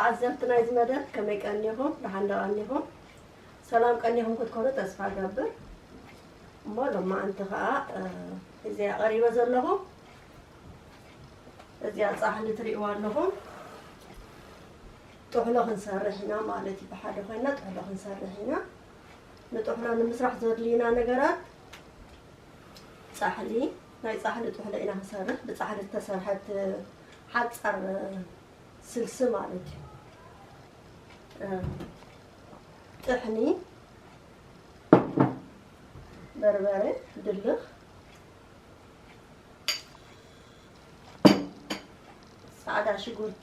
ኣዘርቲ ናይዚ መደብ ከመይ ቀኒኹም? ደሓን ዶ ቀኒኹም? ሰላም ቀኒኹም ክትኮኑ ተስፋ እገብር። እሞ ሎማዓንቲ ኸዓ፣ እ፣ ሒዘያ ቀሪበ ዘለኹ እዚኣ ጻሕሊ ትርእይዋ ኣለኹም። ጥሕሎ ክንሰርሕ ኢና ማለት እዩ። ብሓደ ኮይና ጥሕሎ ክንሰርሕ ኢና። ንጥሕሎ ንምስራሕ ዘድልዩና ነገራት ጻሕሊ፣ ናይ ጻሕሊ ጥሕሎ ኢና ክንሰርሕ። ብጻሕሊ ዝተሰርሐት ሓጻር ስልሲ ማለት እዩ። እ፣ ጥሕኒ፣ በርበረ፣ ድልኽ፣ ጻዕዳ ሽጉርቲ፣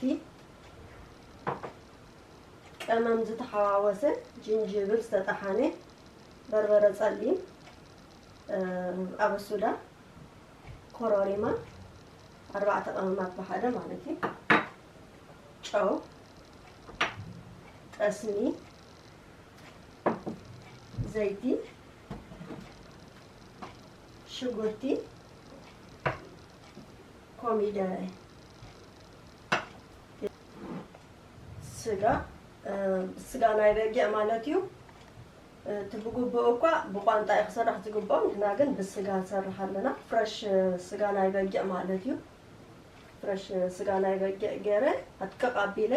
ቀመም ዝተሓዋወሰ፣ ጅንጅብል ዝተጠሓነ፣ በርበረ ጸሊም፣ እ፣ ኣበሱዳ፣ ኮረሪማ፣ ኣርባዕተ ቀመማት ብሓደ ማለት እዩ። ጨው፣ ጠስሚ፣ ዘይቲ፣ ሽጉርቲ፣ ኮሚደረ፣ ስጋ፣ እ፣ ስጋ ናይ በጊዕ ማለት እዩ። እቲ ብግቡእ እኳ ብቋንጣ እዩ ክስራሕ ዝግብኦ፣ ንሕና ግን ብስጋ ንሰርሕ ኣለና። ፍረሽ ስጋ ናይ በጊዕ ማለት እዩ። ፍረሽ ስጋ ናይ በጊዕ ገይረ ኣድቅቕ ኣቢለ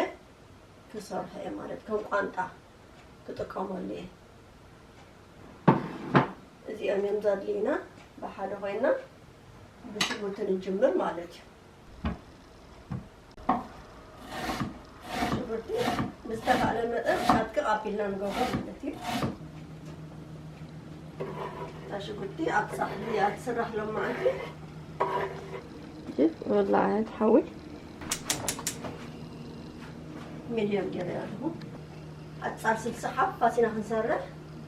ክሰርሖ እየ ማለት፣ ከም ቋንጣ ክጥቀመሉ እየ። እዚኦም እዮም ዘድልዩና። ብሓደ ኮይና ብሽጉርቲ ንጅምር ማለት እዩ። ሽጉርቲ ብዝተኻእለ መጠን ኣድቅቕ ኣቢልና ንገብሮ ማለት እዩ። እታ ሽጉርቲ ኣብ ጻሕሊ እያ ትስራሕ ሎማዓንቲ። እሺ፣ ወላዓት ሓዊ ሚድየም ገይረ ኣለኹ። ኣጻር ስልሲ ሓፍ ፋሲና ክንሰርሕ፣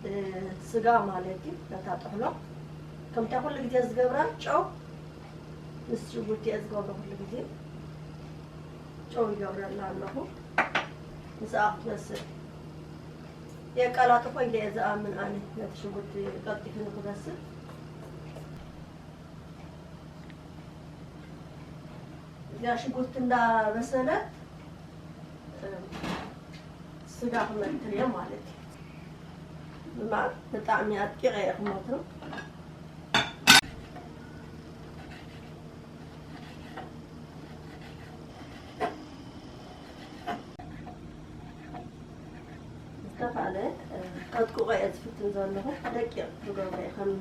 እ፣ ስጋ ማለት እዩ። ነታ ጥሕሎ ከምታ ኩሉ ግዜ ዝገብራ ጨው ምስ ሽጉርቲ እየ ዝገብሮ። ኩሉ ግዜ ጨው ይገብረላ ኣለኹ። ምስኣ ክትበስል የቀላጥፎ ኢለ እየ ዝኣምን ኣነ፣ ነቲ ሽጉርቲ ቀልጢፉ ንክበስል። እዚኣ ሽጉርቲ እንዳበሰለት፣ እ፣ ስጋ ክመትር እየ ማለት እዩ። ብማ-፣ ብጣዕሚ ኣጥቂቐ እየ ክመትሮ። ዝተኻለ፣ እ፣ ከጥቅቆ እየ ዝፍትን ዘለኹ። ደቂቕ ክገብሮ እየ፣ ከም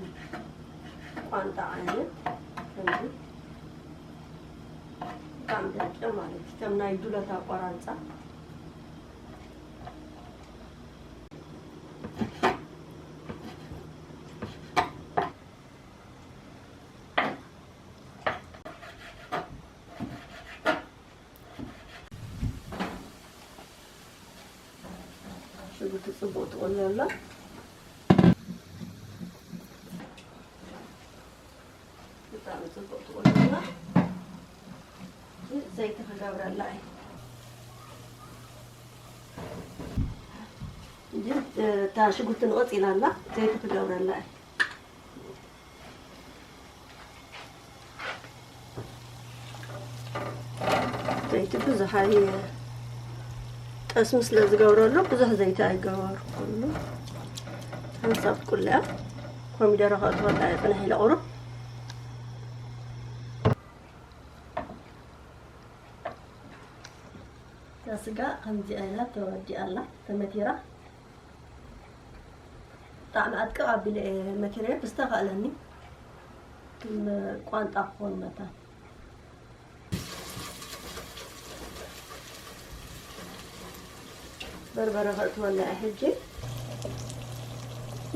ቋንጣ ዓይነት፣ ከምዚ። ብጣዕሚ ደቂቕ ማለት እዩ፣ ከም ናይ ዱለት ኣቆራርፃ። ሽጉርቲ ጽቡቕ ትቕሎ ኣሎ። ብጣዕሚ ጽቡቕ ትቕሎ ኣላ። እዚ ዘይቲ ክገብረላ እየ። እዚ፣ እታ ሽጉርቲ ንቕጽ ኢላ ኣላ። ዘይቲ ክገብረላ እየ። ዘይቲ ብዙሕ ኣየ-፣ ጠስሚ ስለ ዝገብረሉ ብዙሕ ዘይቲ ኣይገበርኩሉ። ሓንሳብ ኩላ ኮሚደረ ከእትወላ እየ ጽንሕ ኢለ ቁሩብ። እዛ ስጋ ከምዚኣ ኢላ ተወዲኣ ኣላ፣ ተመቲራ። ብጣዕሚ ኣድቅቕ ኣቢለ እየ መቲረዮ፣ ብዝተኻእለኒ ከም ቋንጣ ክኾን መታን። በርበረ ከእትወላ እየ ሕጂ።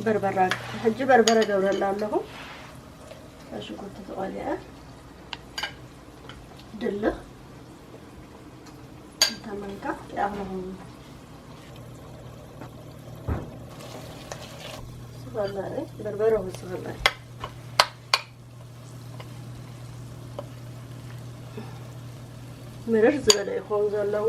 በርበራ፣ ሕጂ በርበረ ገብረላ ኣለኹ። ሽጉርቲ ተቖሊዐ። ድልኽ እንተ ማንካ ይኣኽለኹም። ስበላ፣ በርበረ ወስበላ። ምርር ዝበለ ይኸውን ዘለዎ።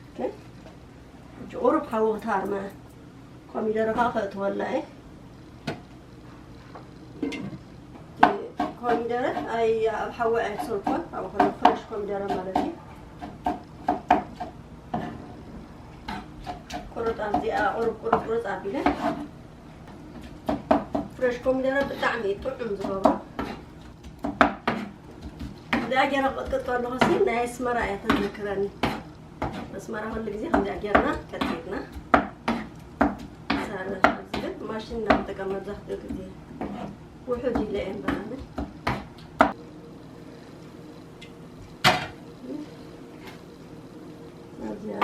ኦኬ። ሕጂ ቁሩብ ሓዊ ክተሃርመ። ኮሚደረ ከዓ ከእትወላ እየ። ኮሚደረ ኣይ ኣብ ሓዊ ኣይትሰርኮን፣ ኣብ ኮነ ፍረሽ ኮሚደረ ማለት እዩ። ቁርጥ ኣብዚኣ ቁርጥ ቁርጥ ቁርጥ ኣቢለ ፍረሽ ኮሚደረ ብጣዕሚ እዩ ጥዑም ዝገብሮ። እዚኣ ገይረ ክቕጥቅጥ ከለኹ ሲ ናይ ኣስመራ እያ ተዘክረኒ። ኣስመራ ኩሉ ግዜ ከምዚኣ ጌርና ቀጥቂጥና ንሰርሕ። እዚ ግን ማሽን ኢና ንጥቀም መብዛሕትኡ ግዜ። ውሑድ ኢለ እየ እምበር ኣነ። ኣብዚኣ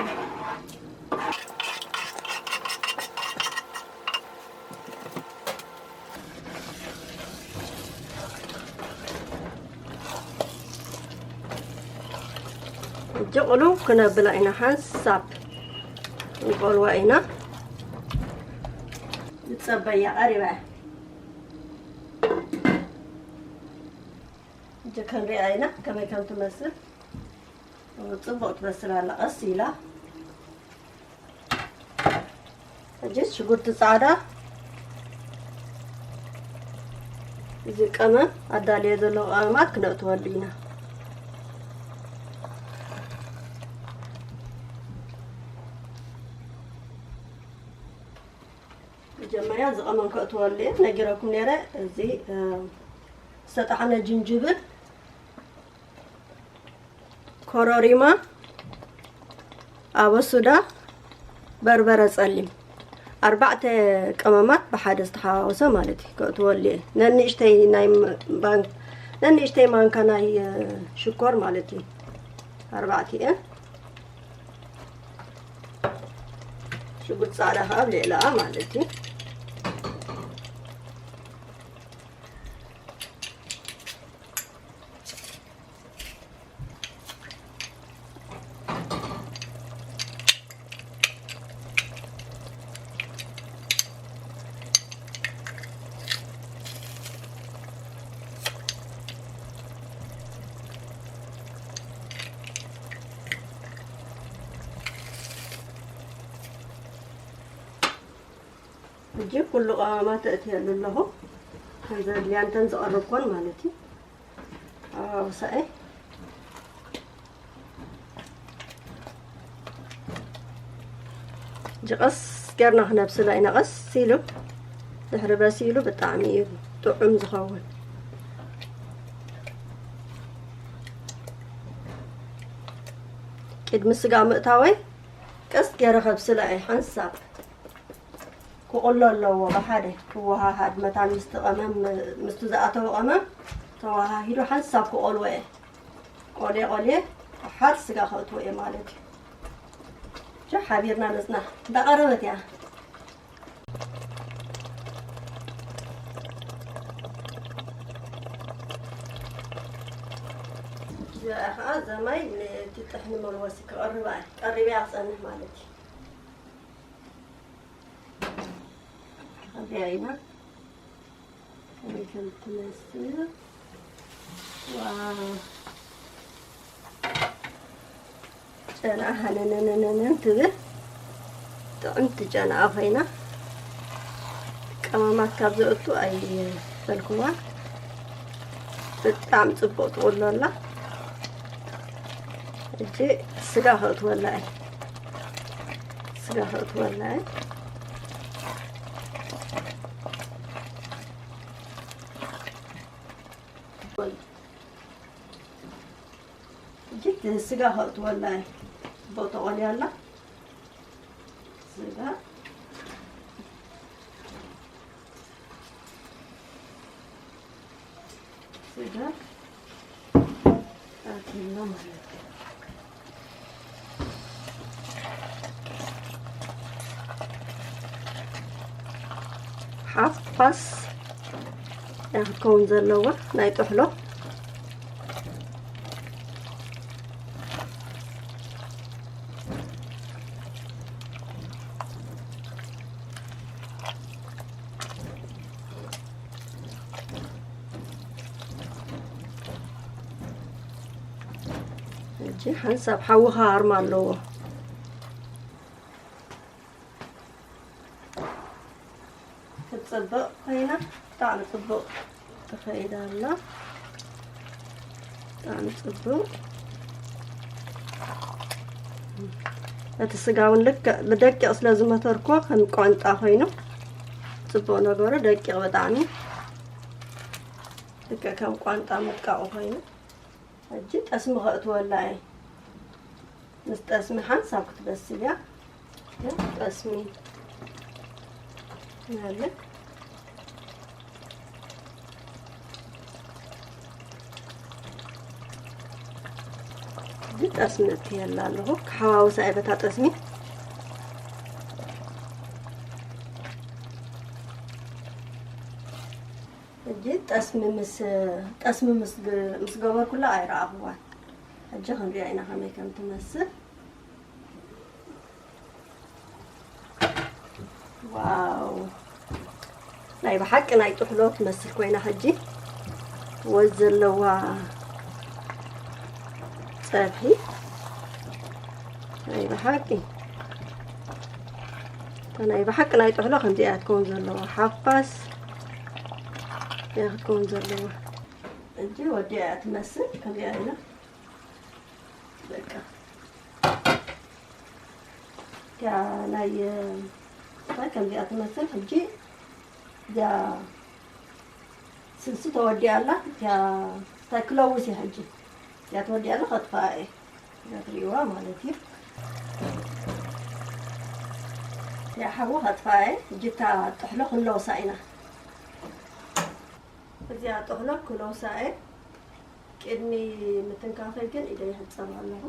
ሕጂ ቁሉ ክነብላ ኢና፣ ሓንሳብ ንቆልዋ ኢና። ንጸበያ ቀሪባ እያ። ሕጂ ክንሪኣ ኢና ከመይ ከም ትመስል። ጽቡቕ ትበስል ኣላ፣ ቀስ ኢላ። ሕጂ ሽጉርቲ ጻዕዳ፣ እዚ ቀመም ኣዳልየ ዘለኹ ቀመማት ክነእትወሉ ኢና። መጀመርያ እዚ ቀመም ከእትወሉ እየ ነጊረኩም ነይረ። እዚ፣ እ፣ ዝተጣሕነ ጅንጅብል፣ ኮረሪማ፣ ኣበሱዳ፣ በርበረ ጸሊም፣ ኣርባዕተ ቀመማት ብሓደ ዝተሓዋወሰ ማለት እዩ። ከእትወሉ እየ። ነንእሽተይ ናይ ም-፣ ባን-፣ ነንእሽተይ ማንካ ናይ፣ እ፣ ሽኮር ማለት እዩ። ኣርባዕቲኤን ሽጉርቲ ጻዕዳ ከኣ ኣብ ልዕሊኣ ማለት እዩ። ሕጂ ኩሉ ቀመማት እእትየሉ ኣለኹ። ከም ዘድልያ እንተን ዝቐርብ ኮን ማለት እዩ። ኣባብሳኤ ሕጂ ቀስ ጌርና ክነብስላ ኢና። ቀስ ኢሉ ድሕሪ በሲሉ ብጣዕሚ እዩ ጥዑም ዝኸውን። ቅድሚ ስጋ ምእታወይ ቀስ ገይረ ከብስላ እየ ሓንሳብ። ክቕሎ ኣለዎ፣ ብሓደ ክወሃሃድ፣ መታን ምስቲ ቀመም፣ ምስቲ ዝኣተወ ቀመም ተወሃሂዱ ሓንሳብ ክቖልዎ እየ። ቆልየ ቆልየ፣ ሓር ስጋ ከእትዎ እየ ማለት እዩ። ቻ ሓቢርና ንጽናሕ። እንዳቐረበት እያ። እዚኣ ኸዓ ዘማይ ነቲ ጥሕኒ መልወሲ ክቐርባ እየ። ቀሪበያ ክጸንሕ ማለት እዩ። ከዚኣ ኢና ከመይ ከም ትመስል። ዋው። ጨና ሃነነነነን ትብል ጥዕምቲ ጨና ኮይና፣ ቀመማት ካብ ዘእቱ ኣይበልኩዋ። ብጣዕሚ ጽቡቕ ትቕሎ ኣላ። ሕጂ ስጋ ከእትወላ እየ። ስጋ ከእትወላ እየ። ሕጂ እቲ ስጋ ከእትወላ እየ። ጽቡቕ ተቖልያ ኣላ። ስጋ ስጋ ኣትዩና ማለት እዩ። ሓፍ ፓስ እያ ክትከውን ዘለዋ ናይ ጥሕሎ። ሕጂ ሓንሳብ ሓዊ ክሃርም ኣለዎ። ጽብቕ ኮይና፣ ብጣዕሚ ጽብቕ ትኸይድ ኣላ። ብጣዕሚ ጽብቕ። እቲ ስጋ እውን ልክዕ ብደቂቕ ስለ ዝመተርኮ ከም ቋንጣ ኮይኑ ጽቡቕ ነገሩ ደቂቕ ብጣዕሚ ልክዕ ከም ቋንጣ ምጥቃቑ ኮይኑ። ሕጂ ጠስሚ ከእትወላ እየ። ምስ ጠስሚ ሓንሳብ ክትበስል እያ። ግን ጠስሚ ያለ። ግን ጠስሚ እትየላ ኣለኹ። ክሓዋውሳ እየ በታ ጠስሚ። ሕጂ ጠስሚ ምስ፣ ጠስሚ ምስ ግ-፣ ምስ ገበርኩላ ኣይረኣኽዋን። ሕጂ ክንሪኣ ኢና ከመይ ከም ትመስል። ዋው! ናይ ብሓቂ ናይ ጥሕሎ ትመስል ኮይና ሕጂ። ወዝ ዘለዋ ጸብሒ። ናይ ብሓቂ። እታ ናይ ብሓቂ ናይ ጥሕሎ ከምዚኣ እያ ትከውን ዘለዋ። ሓፋስ እያ ክትከውን ዘለዋ። ሕጂ ወዲኣ እያ ትመስል። ከምዚኣ ኢላ። በቃ። እቲኣ ናይ፣ እንታይ ከምዚኣ ትመስል። ሕጂ እዚኣ ስልሲ ተወዲኣ ኣላ። እቲኣ እንታይ ክለውስ እየ ሕጂ። እቲኣ ተወዲኣ ኣላ፣ ከጥፍኣ እየ። እዛ ትርእይዋ ማለት እዩ። እቲኣ ሓዊ ከጥፍኣ እየ። ሕጂ እታ ጥሕሎ ክንለውሳ ኢና። እዚኣ ጥሕሎ ክለውሳ እየ። ቅድሚ ምትንካፈይ ግን ኢደይ ይሕጸብ ኣለኹ።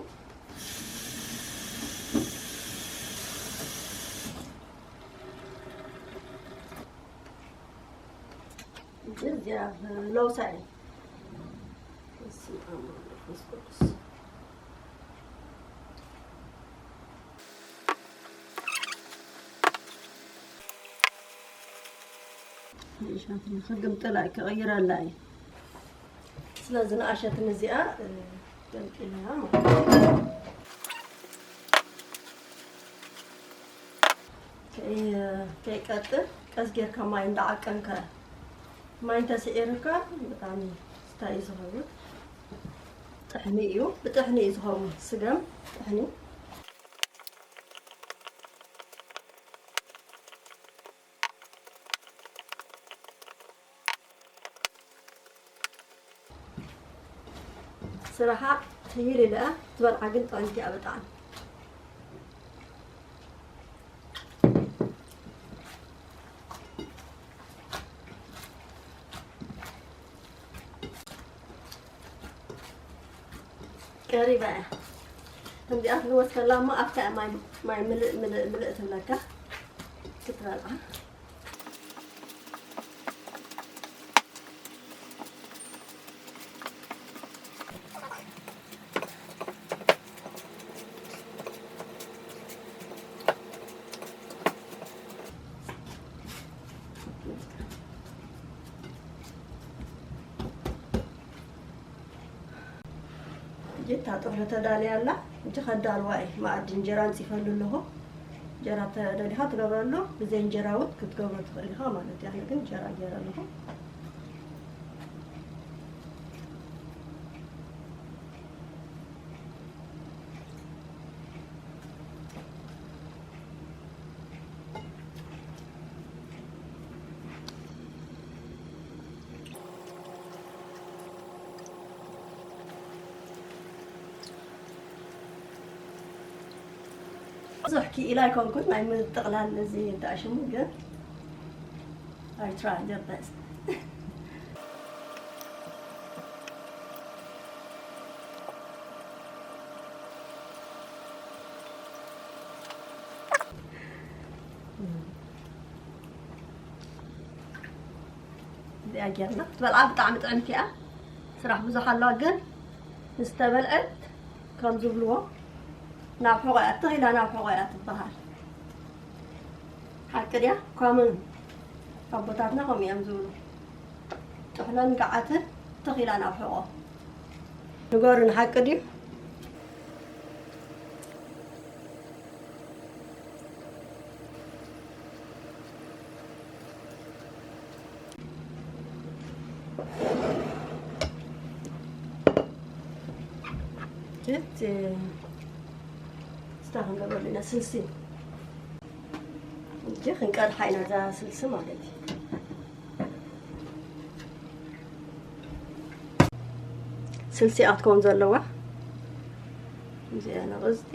እዚኣ ለውሳ እየ። በስመ ኣብ ወወልድ ወመንፈስ ቅዱስ። ንእሻትኒ ክግምጥላ እየ፣ ክቕይረላ እየ። ስለዚ ንኣሸትኒ እዚኣ፣ እ፣ ገምጢለያ ማለት እዩ። ከይ-፣ ከይቀጥን ቀስ ጌርካ ማይ እንዳዓቀንካ፣ ማይ እንተስዒርካ ብጣዕሚ ስታይ እዩ ዝኸውን። ጥሕኒ እዩ፣ ብጥሕኒ እዩ ዝኸውን። ስገም ጥሕኒ። ስራሓ ሕይል ኢለ እያ፣ ትበልዓ ግን ጥዕምቲ እያ ብጣዕሚ። ቀሪባ እያ። ከምዚኣ ክትልወስ ከላ እሞ ኣፍካ እያ ማይ፣ ማይ ምልእ፣ ምልእ፣ ምልእ ትብለካ ክትበልዓ። ሕጂ እታ ጥሕሎ ተዳልያ ኣላ። ሕጂ ከዳልዋ እየ። መኣዲ እንጀራ ኣንጺፈሉ ኣለኹ። እንጀራ ተደሊኻ ትገብረሉ፣ ብዘይ እንጀራ እውን ክትገብሮ ትኽእል ኢኻ ማለት እዩ። ኣነ ግን እንጀራ ገይረ ኣለኹ። ብዙሕ ክኢላ ኣይኮንኩን ናይ ምጥቕላል እዚ፣ እንታይ ሽሙ ግን፣ I try the best። እዚኣ ጌርና ክትበልዓ ብጣዕሚ ጥዕምቲ እያ። ስራሕ ብዙሕ ኣለዋ፣ ግን ምስ ተበልዐት ከም ዝብልዎ ናብ ሕቖ እያ፣ ትኽ ኢላ ናብ ሕቖ እያ ትበሃል። ሓቂ ድያ? ከምኡ ኣቦታትና ከምኡ እዮም ዝብሉ። ጥሕሎን ገዓትን ትኽ ኢላ ናብ ሕቖ። ንገሩኒ፣ ሓቂ ድዩ? ጀት ስታ ክንገብረሉ ኢና ስልሲ። እጂ ክንቀርሓ ኢና እዛ ስልሲ ማለት እዩ። ስልሲ ኣትከውን ዘለዋ እዚኣ ንቕዝጢ።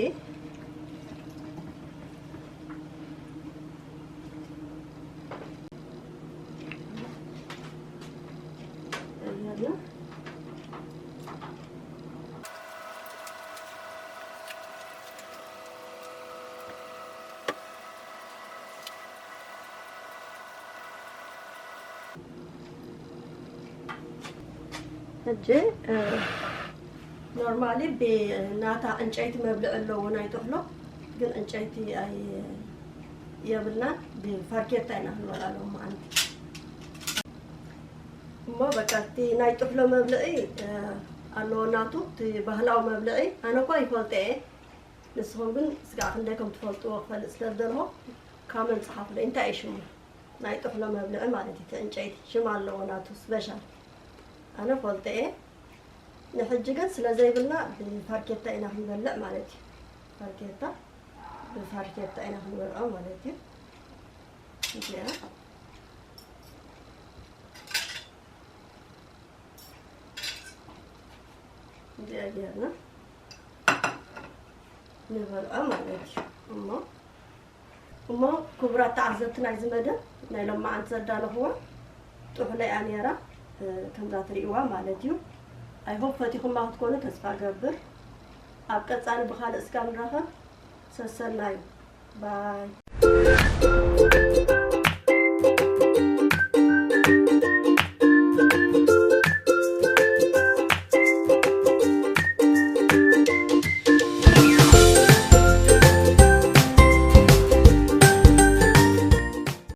ሕጂ ኖርማሊ ብናታ ዕንጨይቲ መብልዒ ኣለዎ ናይ ጥሕሎ፣ ግን ዕንጨይቲ ኣይ የብልና። ብፋርኬታ ኢና ክንበልዓ ሎማዓንቲ። እሞ በቃ እቲ ናይ ጥሕሎ መብልዒ ኣለዎ ናቱ፣ እቲ ባህላዊ መብልዒ። ኣነ እኳ ይፈልጦ እየ፣ ንስኹም ግን ስጋዕ ክንደይ ከም ትፈልጥዎ ክፈልጥ ስለ ዝደልኹ ካመን ጸሓፉለይ። እንታይ እዩ ሽሙ? ናይ ጥሕሎ መብልዒ ማለት እዩ። እቲ ዕንጨይቲ ሽም ኣለዎ ናቱ ስፔሻል። ኣነ ፈልጠ እየ። ንሕጂ ግን ስለ ዘይብልና ብፋርኬታ ኢና ክንበልዕ ማለት እዩ። ፋርኬታ፣ ብፋርኬታ ኢና ክንበልዖ ማለት እዩ። እዚኣ እዚኣ ጌርና ንበልዖ ማለት እዩ። እሞ እሞ ክቡራት ተዓዘብቲ ናይዚ መደብ ናይ ሎማዓንቲ ዘዳለኽዎ ጥሑለይ እያ ነይራ፣ ከምዛ ትርእይዋ ማለት እዩ። ኣይ ሆፕ ፈቲኹማ ክትኮኑ ተስፋ ገብር። ኣብ ቀጻሊ ብኻልእ እስካብ ንራኸብ ሰሰናዩ። ባይ።